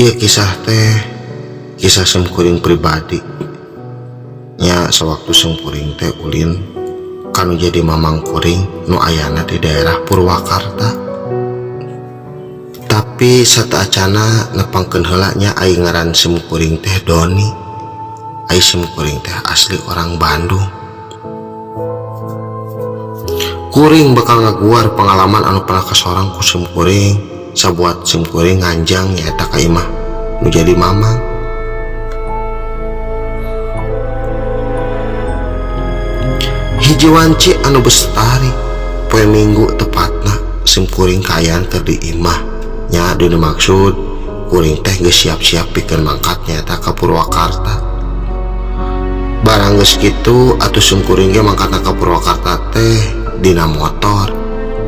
Ieu kisah teh kisah simkuring pribadi nya sewaktu simkuring teh ulin kanu jadi mamang kuring nu ayana di daerah Purwakarta. Tapi sataacana nepangkeun heula nya ai ngaran simkuring teh Doni. Ai simkuring teh asli orang Bandung. Kuring bakal ngaguar pengalaman anu pernah kasorang ku simkuring sabuat simkuring nganjang nyaeta ka imah nu jadi mamang. Hiji wanci anu bestari poe Minggu tepatna simkuring kaayaan keur di imah nya dina maksud kuring teh geus siap-siap pikeun mangkat nyaeta ka Purwakarta. Barang geus kitu atuh simkuring ge mangkatna ka Purwakarta teh dina motor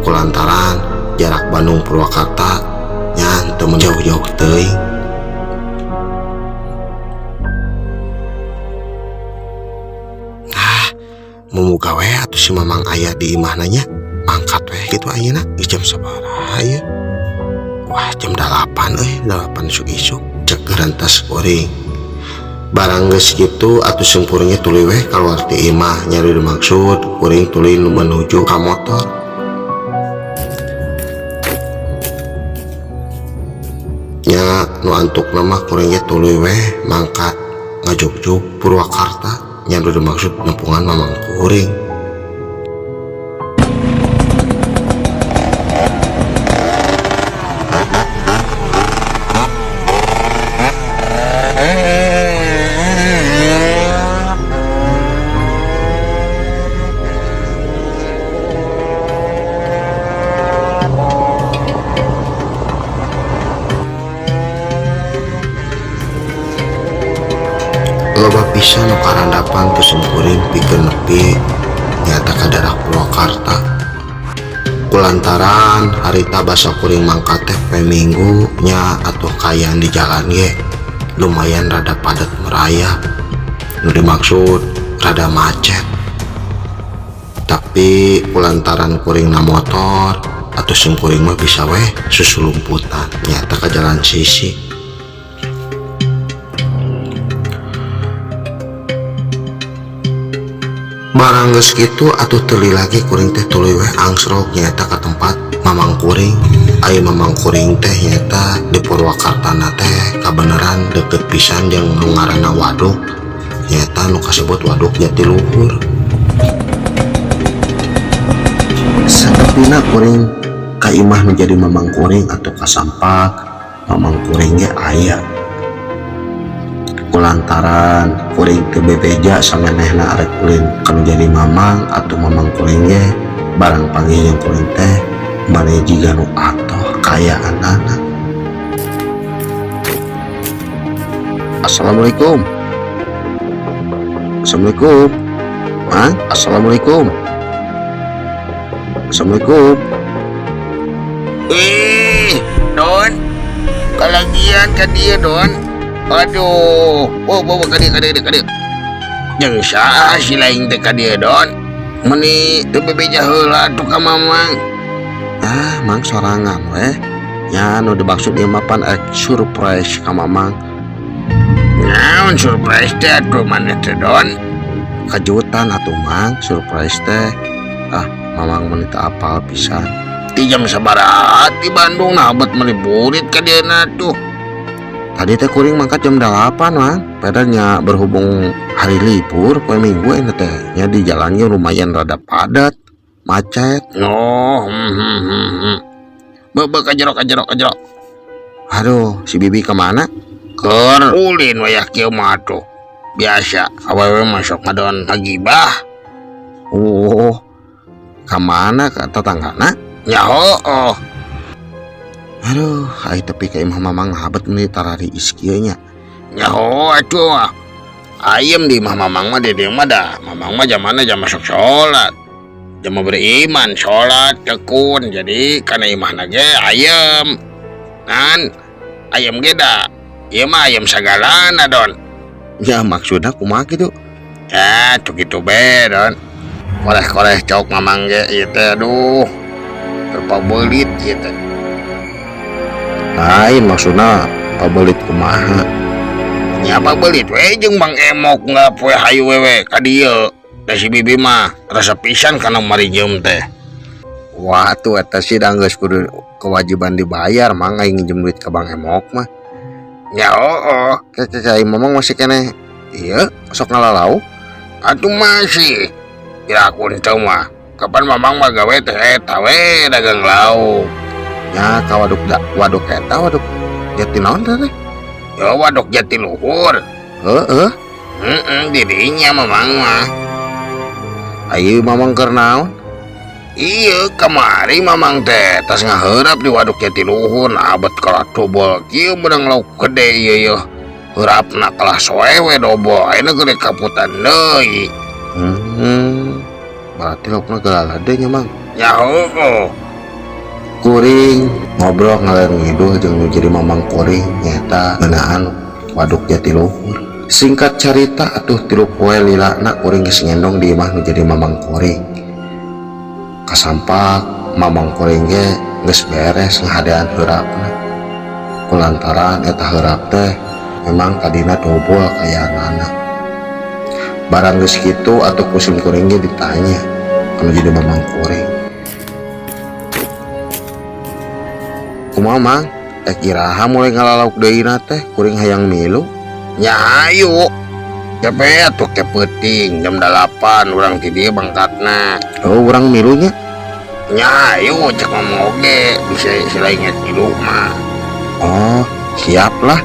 kulantaran jarak Bandung Purwakarta nya teu jauh-jauh teuing. Ah, mumuga we atuh si mamang aya di imahna nya mangkat we kitu ayeuna geus jam sabaraha ieu? Wah, jam 8 euy, 8 isuk-isuk cek gerentas kuring. Barang geus kitu atuh simkuringnya tuluy we kaluar ti imah nya dimaksud kuring tuluy menuju ka motor. Nya nu antukna mah kuringnya tuluy we mangkat ngajugjug Purwakarta nya nu dimaksud nempungan mamang kuring. Loba pisan nu karandapan ku simkuring pikeun nepi nyaeta ka daerah Purwakarta. Kulantaran harita basa kuring mangkat teh poe Minggu nya atuh kaayaan di jalan ge lumayan rada padat merayap. Nu dimaksud rada macet. Tapi kulantaran kuringna motor atuh simkuring mah bisa weh susulumputan nyaeta ka jalan sisi. Barang geus kitu atuh teuli lagi kuring teh tuluy weh angsrok nyaeta ka tempat mamang kuring. Ai mamang kuring teh nyaeta di Purwakartana teh kabeneran deukeut pisan jeung nu ngaranna waduk nyaeta nu kasebut Waduk Jatiluhur. Sakepina kuring ka imah nu jadi mamang kuring atuh kasampak mamang kuring ge aya. Kulantaran kuring teu bebeja samenehna arek ulin kanu jadi mamang atau mamang kuring ge barang panggih jeung kuring teh maneh jiga nu atoh kaayaanana. Assalamualaikum. Assalamualaikum. Mang, assalamualaikum. Assalamualaikum. Don. Kalagian ka dieu, Don. Aduh, oh, oh, ka dieu, ka dieu, ka dieu. Jeung saha si lain teh ka dieu, Don? Meuni teu bebeja heula atuh ka mamang. Ah, mang sorangan weh. Nya nu dimaksud ieu mah pan ek surprise ka mamang. Naon surprise teh atuh maneh teh, Don? Kejutan atuh mang, surprise teh. Ah, mamang meuni teu apal pisan. Ti jam sabaraha ti Bandung nah bet meuni burit ka dieu na tuh. Tadi teh kuring mangkat jam 8, Mang. Padahal berhubung hari libur poe Minggu ini teh nya di jalannya lumayan rada padat, macet. Oh, Beubeuk ka jero, ka jero, ka jero. Aduh, si Bibi kemana? Keur ulin wayah kieu mah atuh. Biasa awewe masuk ngadon ngagibah. Oh, kemana ka tetanggana? Ya heueuh. Aduh, ai tepi ka imah mamang habet meuni tarariis kieu nya. Nyaho atuh. Ayem di imah mamang mah di dieu mah dah. Mamang mah zamanna jam masuk salat. Jam beriman salat tekun. Jadi kana imahna ge ayem. Ngan ayem ge da. Ieu mah ayem sagalana, Don. Ya maksudna kumaha kitu? Ya, tuh kitu be, Don. Koreh-koreh cok mamang ge ieu teh aduh. Terpabelit ieu teh. Lain maksudna Pabelit kumaha? Nya pabelit we jeung Bang Emok nggak poe hayu wewe ka dieu. Da si Bibi mah resep pisan kana marinjem teh. Wah tuh eta sih da geus kudu kewajiban dibayar mang aing nginjem duit ka Bang Emok mah. Ya heueuh. Ke aing mamang masih keneh ieu sok ngalalauk. Atuh masih. Kira aku henteu mah. Kapan mamang mah gawe teh eta we dagang lauk. Ya ka waduk da, waduk eta waduk jati naon teh? Ya waduk Jatiluhur. Heeh. Heeh, didinya mamang mah. Ayo mamang keur naon? Iya, kamari mamang teh tas ngaheurap di waduk Jatiluhur, nah abet kalah dobol kieu meunang lauk gede ieu yeuh. Heurapna kalah soe we dobol, ayeuna gede kaputan deui. Berarti laukna gelalade nya mang. Ya heueuh. Kuring ngobrol ngalir ngidul jeung nu jadi mamang kuring nyaeta ngeunaan waduk Jatiluhur. Singkat carita atuh 3 poe lilana kuring geus ngendong di imah nu jadi mamang kuring. Kasampak mamang kuring ge geus beres ngahadean heurapna. Kulantaran eta heurap teh memang tadina dobol kayaanana. Barang geus kitu atuh ku sim kuring ge ditanya anu jadi mamang kuring. Kumaha mang? Teh iraha mulai ngalalauk deui na teh kuring hayang milu. Nya hayu. Kepe atuh ke peuting jam 8 urang ti dieu bangkatna. Oh urang milunya. Nya hayu cek mamang oge bisa sila inget milu mah. Oh siap lah.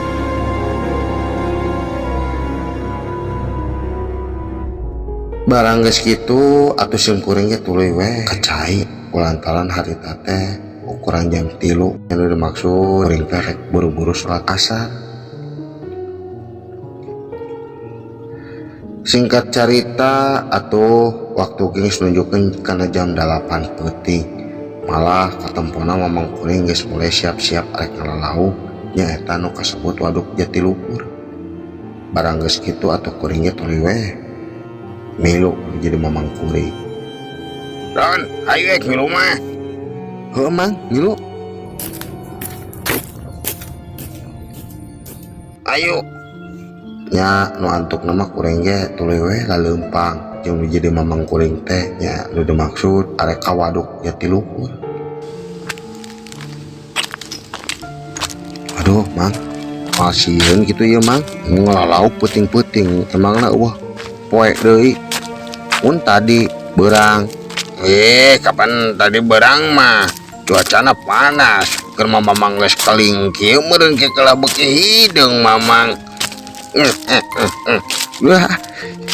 Barang geus kitu atuh sim kuring ge tuluy we ka cai kulantaran harita teh ukuran jam 3 anu dimaksud kuring teh rek buru-buru salat asar. Singkat carita atuh waktu geus nunjukkeun kana jam 8 peuting malah katempona mamang kuring geus mulai siap-siap rek ngalalauk nyaeta nu kasebut waduk Jatiluhur. Barang geus kitu atuh kuring ge tuluy we milu jadi mamang kuring. Don, hayu ek milu mah. Heuh mang, milu. Ayo. Nya nu antukna mah kuring ge tuluy we laleumpang jeung nu jadi mamang kuring teh nya nu dimaksud arek ka waduk Jatiluhur. Aduh mang, pasieun kitu ieu mang, ngalalauk peuting-peuting emangna eueuh poe deui. Mun tadi beurang. Kapan tadi beurang mah? Cuacana panas. Keur mah mamang geus keling kieu meureun ke kalah beuki hideung mamang. Wah,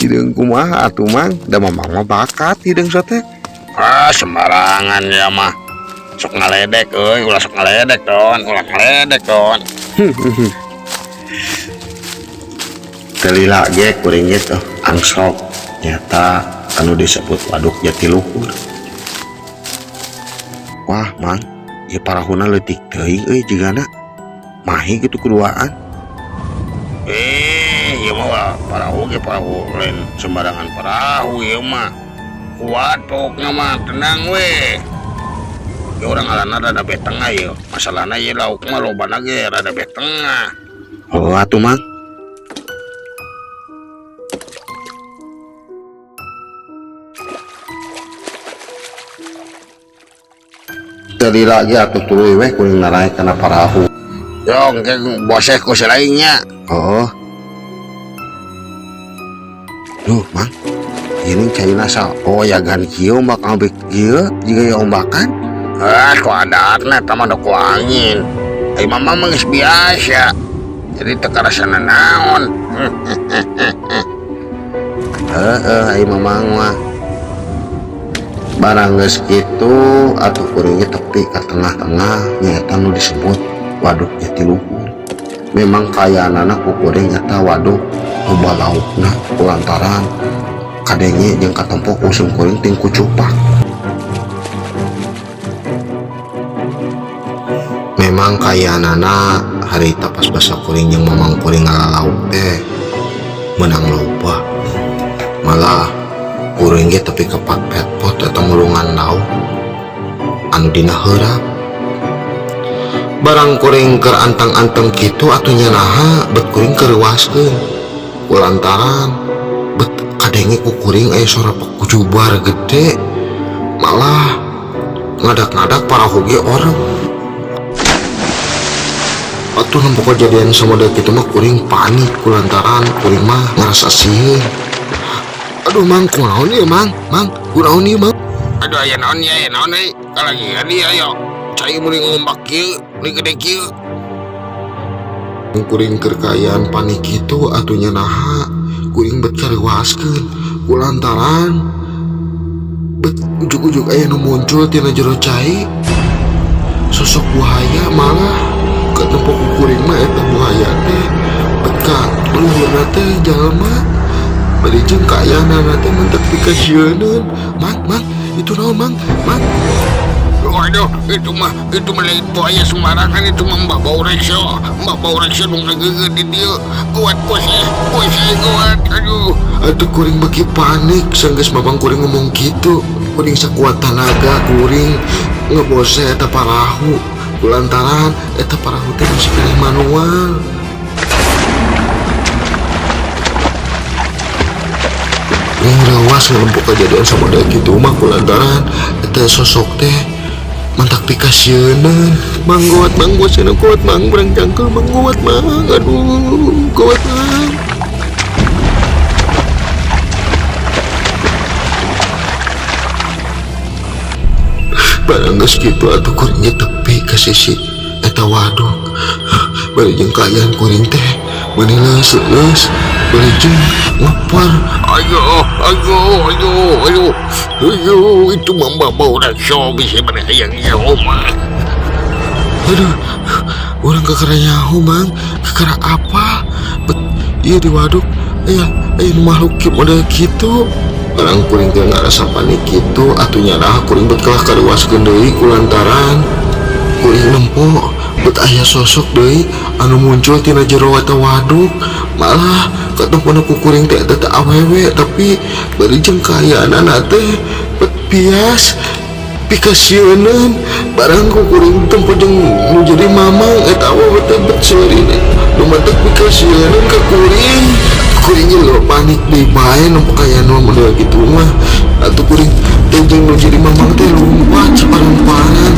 hideung kumaha atuh mang? Da mamang mah bakat hideung sote. Ah, sembarangan ya mah. Sok ngaledek euy, ulah sok ngaledek don, ulah ngaledek don. Teu lila ge kuring ge tuh angsok nyata anu disebut waduk Jatiluhur. Wah, mang, ieu parahuna leutik teuing euy jigana. Mahi kitu kuduaan. Ieu mah parahu ge parahu lain sembarangan parahu ieu mah. Kuat pokokna mah, tenang we. Ieu urang alana rada beh tengah ieu. Masalahna ieu lauk mah lobana ge rada beh tengah. Oh atuh mang. Teu lila ge atuh tuluy we kuring naraek kana parahu. Yong, ke boseh ku selainnya. Oh. Duh, mang. Ini caina sa oh ya gan kieu ombak ambek kieu jiga ya ombakan. Ah, ku adatna eta mah da ku angin. Ai mama mah geus biasa. Jadi teu karasana naon. Heeh, ai mamang mah. Barang geus kitu atuh kuring ge tepi ka tengah-tengah nyaeta nu disebut waduk Jatiluhur. Memang kayaanana ku kuring eta waduk loba laukna kulantaran kadenge jeung katempo ku sim kuring ting kucupak. Memang kayaanana harita pas basa kuring jeung mamang kuring ngalalauk teh meunang loba. Malah kuring ge tepi ka patpetpot eta mulungan lauk anu dina heurap. Barang kuring keur anteng-anteng kitu atuh nya naha bet kuring kareuwaskeun kulantaran bet kadenge ku kuring aya sora pakujubar gede malah ngadak-ngadak parahu ge oreg. Atuh nempo kejadian samodel kitu mah kuring panik kulantaran kuring mah ngarasa sieun. Aduh Mang, kunaon ieu Mang? Mang, kunaon ieu Mang? Aduh, aya naon ya, aya naon euy? Kalagian ieu ayo. Cai meuni ngombak kieu, meuni gede kieu. Kuring keur kaayaan panik kitu atuh nya naha kuring bet kareuwaskeun kulantaran bet ujug-ujug aya nu muncul tina jero cai, sosok buaya. Malah katempo ku kuring mah eta buaya teh bet ka luhurna teh jalma, bari jeung kaayaanana teh mentek pikasieuneun. Mang, Mang, itu naon, Mang? Mang? Waduh, itu mah lain buaya sembarangan, itu mah Mbah Baurekso. Mbah Baurekso nu ngageugeuh di dieu. Kuat bos, bos, kuat. Aduh. Atuh kuring beki panik sanggeus mamang kuring ngomong kitu. Kuring sakuat tanaga kuring ngebose eta parahu kulantaran eta parahu teh masih keneh manual. Kuring reuwas nempo kejadian samodel kitu mah kulantaran eta sosok teh mantak pikasieuneun. Mang, gawat Mang, bosna kuat Mang, urang jangkeul Mang, gawat Mang, aduh, gawat Mang. Barang geus kitu atuh kuring ge tepi ka sisi eta waduk, bari jeung kaayaan kuring teh meuni leus-leus bari jeung ngepar. Aduh, aduh, aduh, aduh. Aduh, itu mah Mbah Baurekso bisa mana hayang nyaho mah. Aduh, urang kakara nyaho Mang, kakara apa bet ieu di waduk aya aya nu makhluk model kitu. Barang kuring teh ngarasa panik kitu atuh nya naha kuring bet kalah kareuwaskeun deui kulantaran kuring nempo bet aya sosok deui anu muncul tina jero eta waduk. Malah katempona ku kuring teh eta teh awewe, tapi bari jeung kaayaanana teh bet bias pikasieuneun. Barang ku kuring tempo jeung nu jadi mamang, eta awewe teh bet seurina nu matak pikasieuneun ka kuring. Kuring ge lo panik deui bae nempo kaayaan model kitu mah. Atuh kuring teh jeung nu jadi mamang teh lumpat saparang-parang.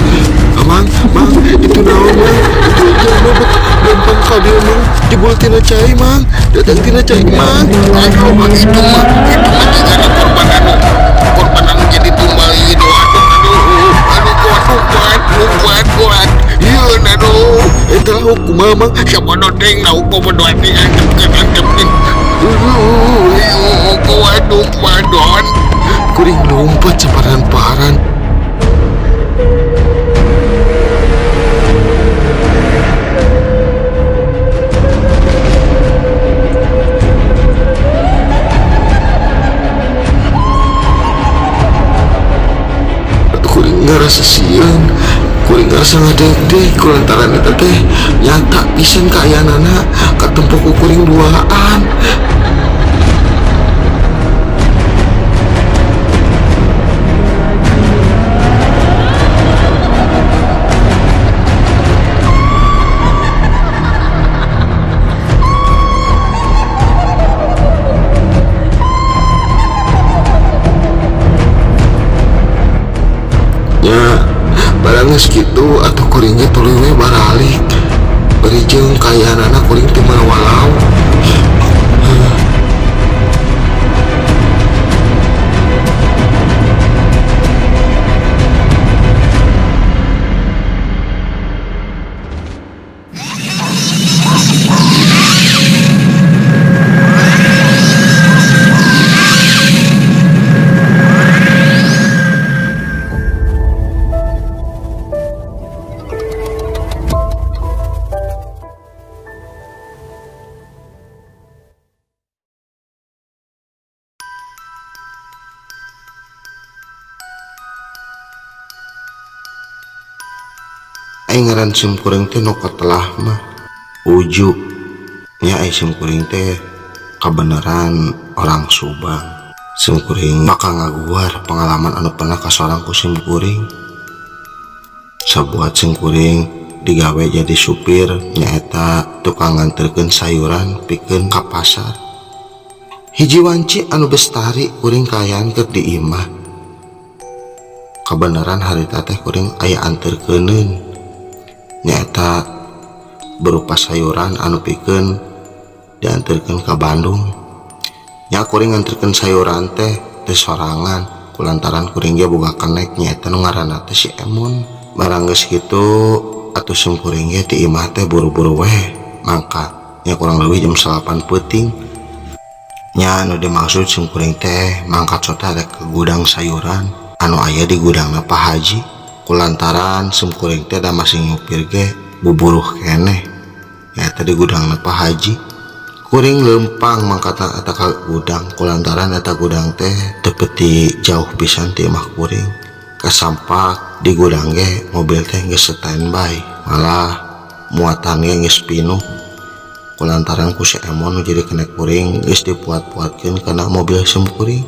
Mang, Mang, itu naon Mang? Itu jelema bet lempang ka dieu Mang, jebul tina cai Mang, datang tina cai Mang. Aduh, itu mah jigana korban anu jadi tumbal ieu. Aduh, aduh, aduh, kuat, kuat, kuat, kuat. Ieu, aduh. Eta lauk kumaha Mang? Sabodo teuing lauk bobodo teh antepkeun, antepkeun. Aduh, kuat, kuat. Kuring lompat saparan-paran. Kuring ngerasa sieun, kuring ngerasa ngadegdeg kulantaran eta teh nyata pisan kaayaanana katempo ku kuring duaan. Nya barang geus kitu atuh kuring ge tuluy we baralik, bari jeung kaayaanana kuring teu walau. Ai ngaran simkuring teh nu katelah mah Uju nya. Ai simkuring teh kabeneran orang Subang. Simkuring bakal ngaguar pengalaman anu pernah kasorang ku simkuring sabuat simkuring. digawe jadi supir nyaeta tukang nganterkeun sayuran pikeun ka pasar. Hiji wanci anu bestari kuring kaayaan keur di imah. Kabeneran harita teh kuring aya anterkeuneun nyaeta berupa sayuran anu pikeun dianterkeun ka Bandung. Nya kuring nganterkeun sayuran teh teu sorangan kulantaran kuring ge boga kenek nyaeta nu ngaranna teh si Emon. Barang geus kitu atuh sim kuring ge ti imah teh buru-buru weh mangkat nya kurang leuwih jam 9 peuting. Nya anu dimaksud sim kuring teh mangkat sota rek ke gudang sayuran anu aya di gudangna Pak Haji. Kulantaran sim kuring teh da masih nyupir ge buburuh keneh nyaeta di gudangna Pak Haji. Kuring leumpang mangkatna eta ka gudang kulantaran eta gudang teh teu peti jauh pisan ti imah kuring. Kasampak di gudang ge mobil teh geus standby, malah muatan ge geus pinuh. Kulantaran ku si Emon nu jadi kenek kuring geus dipuat-puatkeun kana mobil sim kuring.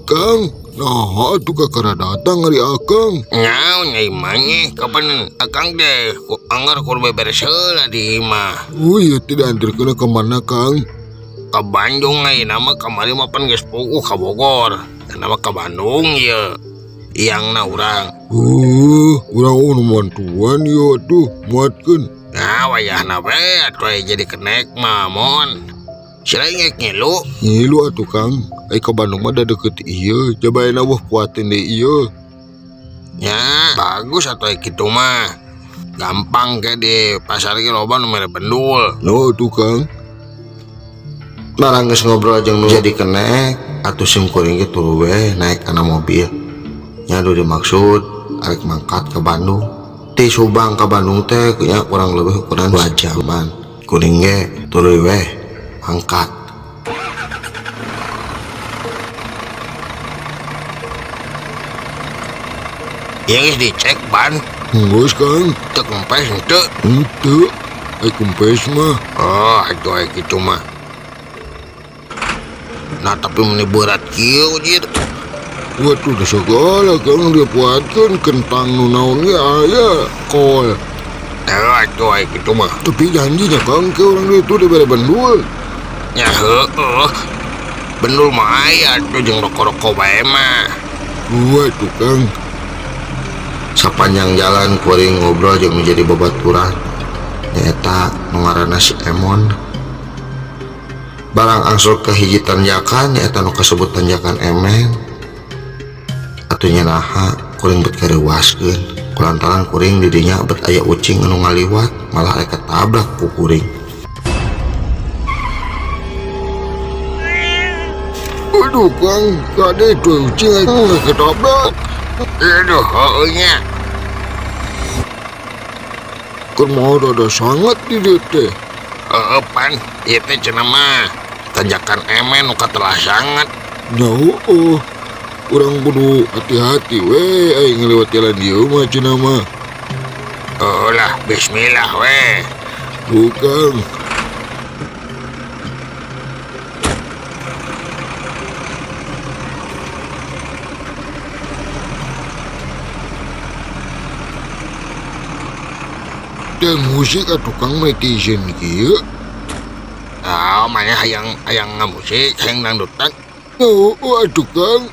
Kang, nah atuh kakara datang ari akang. Naon ai mah kapan akang teh ku anggar kur beberes heula di imah. Oh iya tidak anterkeun ka mana Kang? Ka Bandung ayeuna mah kamari mah pan geus puguh ka Bogor. Ayeuna mah ka Bandung ieu. Iyangna urang. Oh, urang nu mantuan ieu atuh muatkeun. Nah, wayahna we atuh aya jadi kenek mah mon. Sila ngek ngilu. Ngilu atuh Kang. Ai ka Bandung mah da deukeut ieu, coba ayeuna wah kuatin deui ieu. Ya, bagus atuh aya kitu mah. Gampang ke di pasar ge loba nu mere bendul. No atuh Kang. Barang geus ngobrol jeung nu jadi kenek, atuh sim kuring ge tuluy we naik kana mobil. Nya nu dimaksud arek mangkat ke Bandung. Ti Subang ka Bandung teh nya kurang leuwih ukuran 2 jaman. Kuring ge tuluy we mangkat. Ieu geus dicek ban. Geus Kang. Teu kempes henteu? Henteu. Ai kempes mah. Oh, atuh ai kitu mah. Nah, tapi meni berat kieu jir. Waduh, da sagala Kang dipuatkeun kentang nu naon ge aya kol. Teu atuh ai kitu mah. Tapi janjinya Kang ke urang ditu dibere bendul. Ya heueuh. Bendul mah aya atuh jeung rokok-rokok bae mah. Waduh Kang. Sapanjang jalan kuring ngobrol jeung menjadi babaturan. Nyaeta nu ngaranna si Emon. Barang angsul ke hiji tanjakan nyaeta nu kasebut tanjakan Emen. Atuh nya naha kuring bet kareuwaskeun. Kulantaran kuring di dinya bet aya ucing anu ngaliwat malah aya ketabrak ku kuring. Aduh Kang, kade itu ucing aya ketabrak. Aduh, heueuh nya. Keur mau rada sangat di dieu teh. Heueuh pan, ieu teh cenah mah tanjakan Emen nu katelah sangat. Nya heueuh. Urang kudu hati-hati we ai ngaliwat jalan dieu mah cenah mah. Heueuh lah, bismillah we. Bukan. Dan musik atuh Kang netizen kieu. Ah, mana hayang ngamusik, hayang dangdutan. Oh, atuh Kang.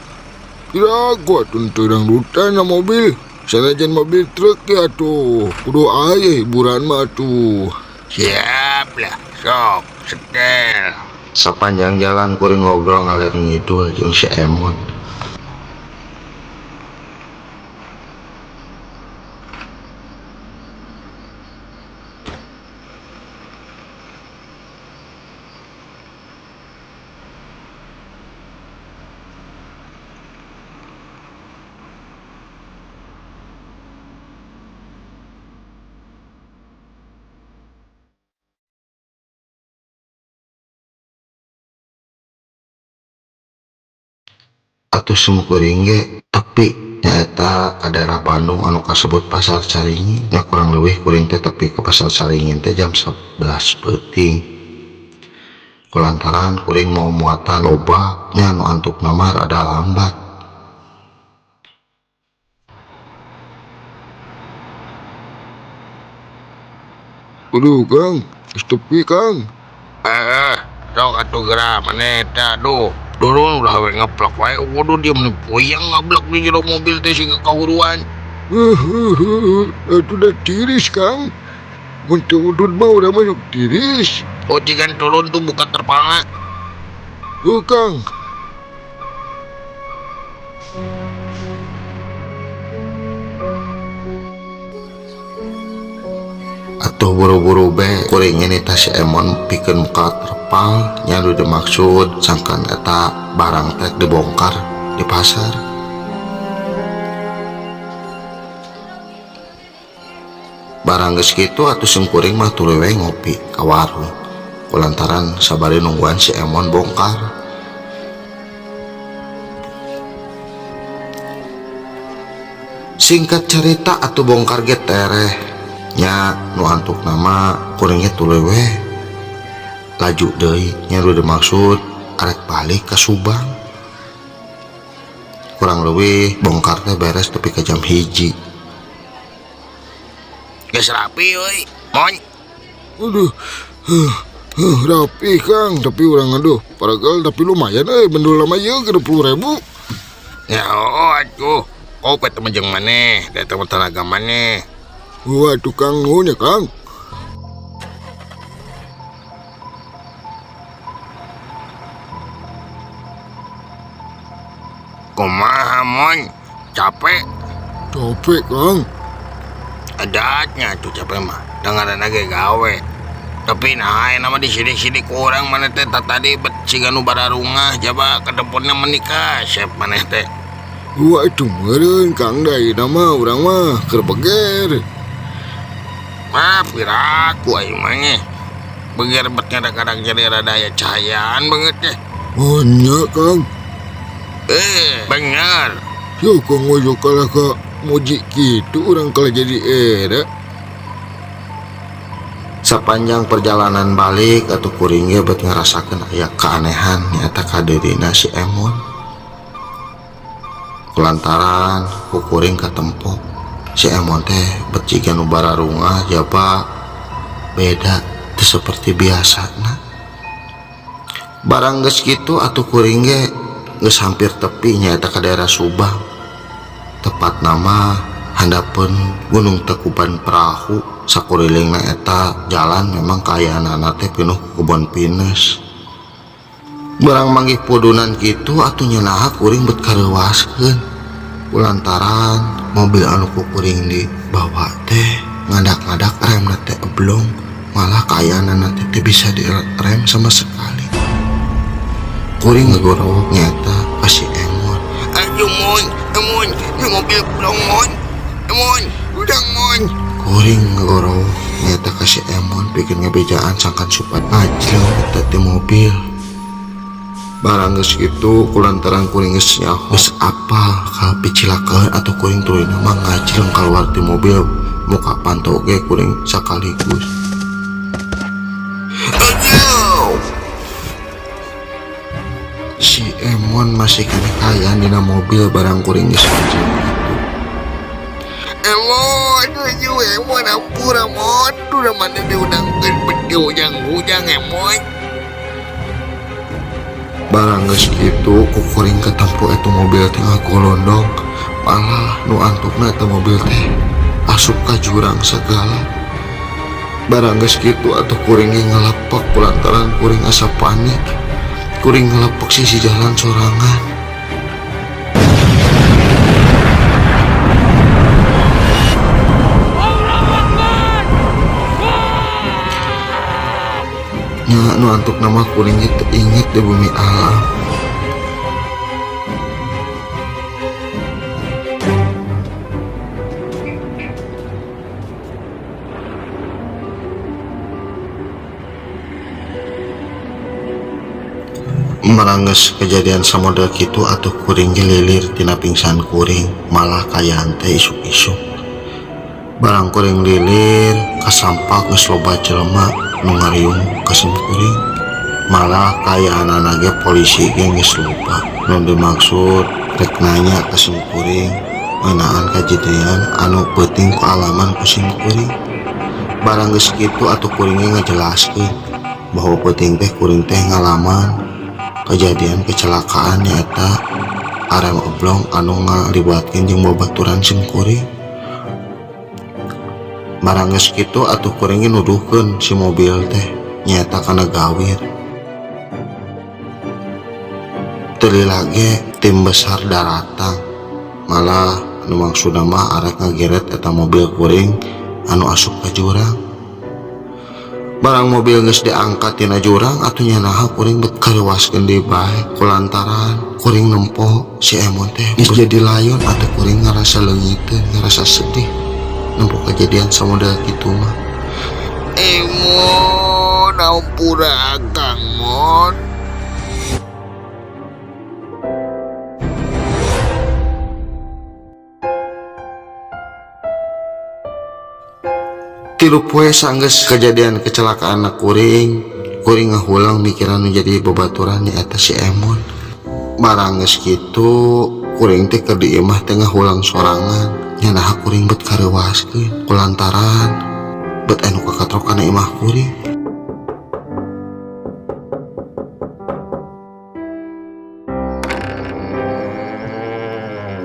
Kira aku atuh teu dangdutan na mobil. Sanajan mobil truk ya atuh. Kudu aya hiburan mah atuh. Siap lah, sok setel. Sepanjang jalan kuring ngobrol ngalir ngidul jeung si Emon. Atuh simkuring ge tepi nyaeta ka daerah Bandung anu kasebut Pasar Caringin. Nya kurang leuwih kuring teh tepi ke Pasar Caringin teh jam 11 peuting. Kulantaran kuring mau muatan loba nya anu antukna mah rada lambat. Aduh Kang, geus tepi Kang. Eh, sok atuh geura maneh teh aduh. Turun ulah we ngeplok wae kudu diem nih puyeng ngablek di jero mobil teh siga kahuruan. Atuh da tiris Kang. Mun teu udud mah urang mah sok tiris. Oh jigan turun tuh buka terpalna. Oh Kang. Atuh buru-buru be kuring nitah si Emon pikeun muka terpal nya nu dimaksud sangkan eta barang teh dibongkar di pasar. Barang geus kitu atuh sim kuring mah tuluy we ngopi ka warung kulantaran sabari nungguan si Emon bongkar. Singkat cerita atuh bongkar ge tereh nya nu antuk nama kuring ge tuluy we laju deui nya nu dimaksud arek balik ka Subang. Kurang leuwih bongkar teh beres tepi ka jam 1. Geus rapi euy, Mon. Aduh, rapi Kang, tapi urang aduh paragal tapi lumayan euy bendul lama ieu 30.000. Ya oh atuh, kau pe temen jeung maneh, da eta mah tenaga maneh. Wah tukang nuhun ya Kang. Kumaha Mon, capek? Capek Kang. Adatnya tuh capek mah, dengaran ge gawe. Tapi nah nama di sini-sini kurang maneh teh tadi bet siga nu bararungah jaba kedepunna menikah sep maneh teh. Wah itu meureun Kang da ieu mah urang mah keur beger. Mah piraku aing mah nya. Beger bet kadang-kadang jadi rada aya cahayaan banget teh. Oh nya Kang. Bener. Yo Kang ojo kalah ka muji kitu urang kalah jadi era. Sepanjang perjalanan balik atuh kuring ge bet ngarasakeun aya keanehan nyata ka dirina si Emon. Kulantaran ku kuring katempo si Emon teh bet jiga nu bararungah jaba beda teu seperti biasana. Barang geus kitu atuh kuring ge geus hampir tepi nyaeta ka daerah Subang. Tepat nama handapeun Gunung Tangkuban Perahu. Sakurilingna eta jalan memang kaayaanana teh pinuh ku kebon pinus. Barang manggih pudunan kitu atuh nyenaha kuring bet kareuwaskeun. Kulantaran mobil anu ku kuring dibawa teh ngadak-ngadak remna teh eblong, malah kaayaanana teh teu bisa direm sama sekali. Kuring ngagorowok nyaeta ka si Emon. Aduh Mon, Emon, ini mobil blong Mon. Emon, udang Mon. Kuring ngagorowok nyaeta ka si Emon pikeun ngabejaan sangkan supat ngajleng eta ti mobil. Barang geus kitu kulantaran kuring geus nyaho geus apal ka picilakaeun atuh kuring tuluyna mah ngajleng kaluar ti mobil muka panto ge kuring sakaligus. Aduh. Si Emon masih keneh kaayaan dina mobil barang kuring geus ngajleng kitu. Emon, aduh Emon ampura Mon, udah mana diundangkeun beti hujang-hujang Emon. Barang geus kitu ku kuring katempo eta mobil teh ngagolondong, malah nu antukna eta mobil teh asup ka jurang segala. Barang geus kitu atuh kuring ge ngalepak kulantaran kuring asa panik. Kuring ngalepak sisi jalan sorangan. Nya nu antuk nama kuring ge teu inget di bumi alam. Merangges kejadian samodel kitu atuh kuring ge lilir tina pingsan kuring, malah kaayaan teh isuk-isuk. Barang kuring lilir kasampak geus loba jelema nu ngariung ka sim kuring. Malah kaayaanana ge polisi ge geus loba. Nu dimaksud rek nanya ka sim kuring ngeunaan kajadian anu peuting ku alaman ku sim kuring. Barang geus kitu atuh kuring ge ngajelaskeun bahwa peuting teh kuring teh ngalaman kejadian kecelakaan, nyaeta arem oblong anu ngalibatkeun jeung babaturan sim kuring. Barang geus kitu atuh kuring ge nuduhkeun si mobil teh nyaeta kana gawir. Teu lila ge tim besar daratang, malah nu maksudna mah arek ngageret eta mobil kuring anu asup ka jurang. Barang mobil geus diangkat tina jurang atuh nya naha kuring bet karewaskeun deui bae, kulantaran kuring nempo si Emon teh geus jadi layon. Atuh kuring ngarasa leungiteun, ngarasa sedih nempo kejadian samodel kitu mah. Emon, ampura akang, Mon. 3 poe sanggeus kejadian kecelakaan kuring, kuring ngahulang mikiran nu jadi babaturan, nyaeta si Emon. Barang geus kitu kuring teh keur di imah teh ngahulang sorangan, nya naha kuring bet kareuwaskeun kulantaran bet anu kakatrok kana imah kuring.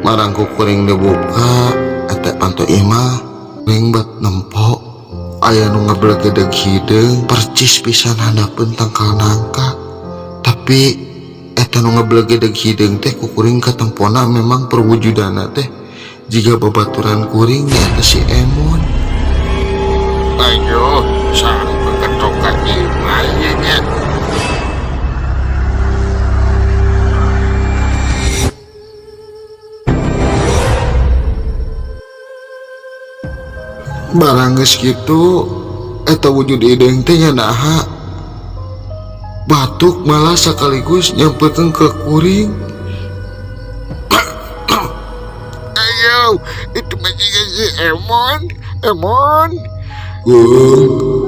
Barang ku kuring dibuka eta panto imah, kuring bet nempo aya nu ngeblegedeg hideung percis pisan handapeun tangkal nangka. Tapi eta nu ngeblegedeg hideung teh ku kuring katempona memang perwujudanna teh jiga babaturan kuring, nyaeta si Emon. Ayo, sampai ketokan imah ieu nya. Barang geus kitu eta wujud hideung teh nya naha batuk, malah sekaligus nyamperkeun ke kuring. Ayo, itu mah jiga si Emon, Emon. Kang,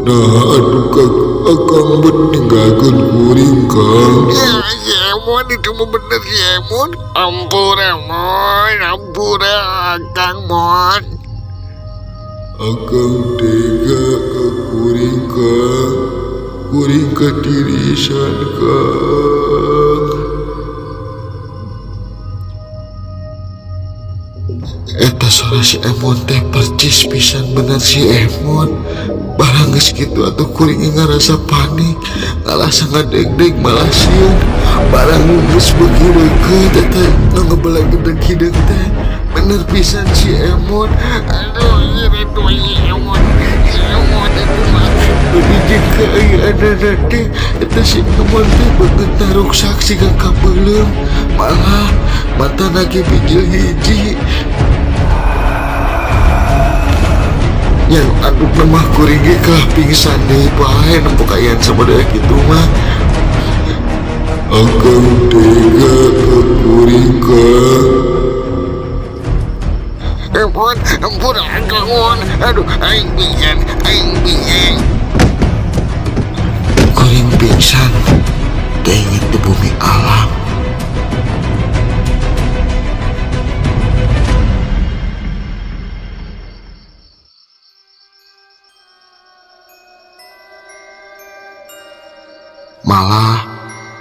nah atuh Kang, akang bet ninggalkeun kuring, Kang. Ya, si Emon itu mah bener si Emon. Ampura, Mon, ampura akang, Mon. Akang tega ka kuring, Kang. Kuring katirisan, Kang. Eta suara si Emon teh percis pisan bener si Emon. Barang geus kitu atuh kuring ngarasa panik, ngarasa ngadegdeg, malah sieun. Barang geus beuki leukeut eta nu ngebelegedeg hideung teh bener pisan si Emon. Aduh, itu si Emon, si Emon itu mah. Lebih jeung kaayaanana teh eta si Emon teh beungeut taruksak siga kabeuleum, malah matana ge bijil hiji. Yang aduh mah kuring ge kalah pingsan deui bae nempo kaayaan samodel kitu mah. Akang tega ka kuring, Kang. Ampun, ampun, akang, Mon. Aduh, aing pingsan, aing pingsan. Kuring pingsan teu inget di bumi alam. Malah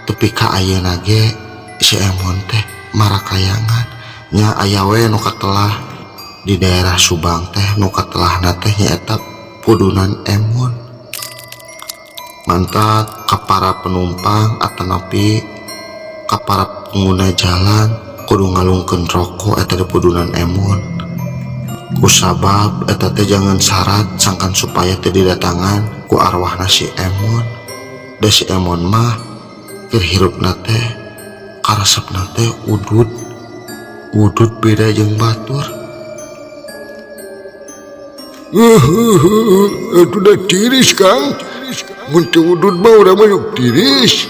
tepi ka ayeuna ge si Emon teh marakayangan nya. Aya we nu katelah di daerah Subang teh, nu katelahna teh nyaeta Pudunan Emon. Mantap ka para penumpang atanapi ka para pengguna jalan kudu ngalungkeun rokok eta di Pudunan Emon, kusabab eta teh jangan syarat sangkan supaya teu didatangan ku arwahna si Emon. Da si Emon mah keur hirupna teh karesepna teh udud, udud beda jeung batur. Itu udah tiris, Kang. Mun teu udud mah urang mah yuk tiris.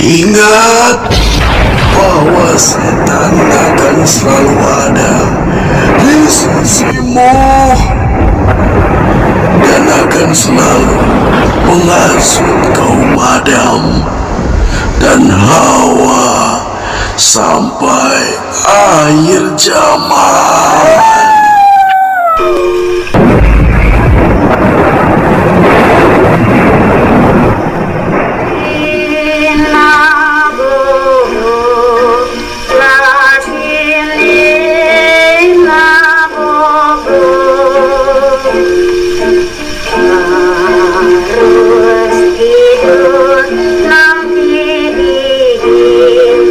Ingat bahwa setan akan selalu ada di sisimu dan akan selalu menghasut kaum. Adam dan Hawa sampai akhir zaman. Harus tidur nanti dingin.